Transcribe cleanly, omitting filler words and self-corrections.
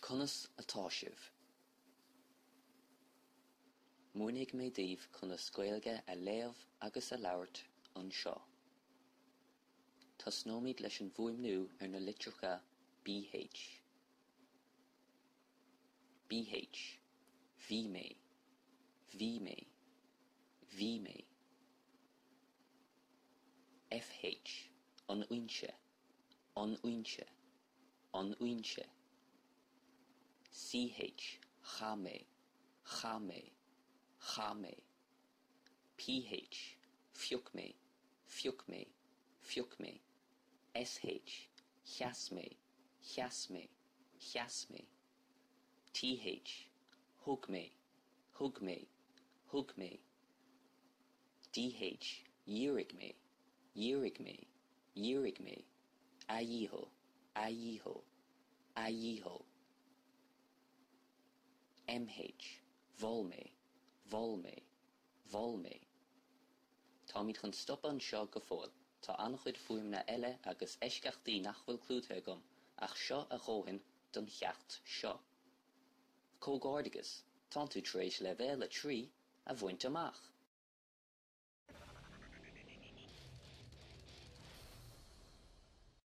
Conas atá sibh? Múinfidh mé daoibh conas Gaeilge a léamh agus a labhairt anseo. Tosnóimid leis an bhfuaimniú ar na litreacha BH. BH, Bhí mé. Bhí mé. Bhí mé. FH, An fhoinse. An fhoinse. An fhoinse. CH, Chaith mé. Chaith mé. Chaith mé. PH, Phioc mé. Phioc mé. Phioc mé. SH, Sheas mé. Sheas mé. Sheas mé. TH, Thug mé. Thug mé. Thug mé. DH, Dhírigh mé. Dhírigh mé. Dhírigh mé. A dhiabhail. A dhiabhail. A dhiabhail. MH, Mhol mé. Mhol mé. Mhol mé. Táimid chun stopadh anseo go fóill. Tá an-chuid fuaimeanna eile agus eisceachtaí nach bhfuil clúdaithe agam, ach seo a dhóthain don cheacht seo. Comhghairdeas, tánn tú tar éis leibhéal 3 a bhaint amach!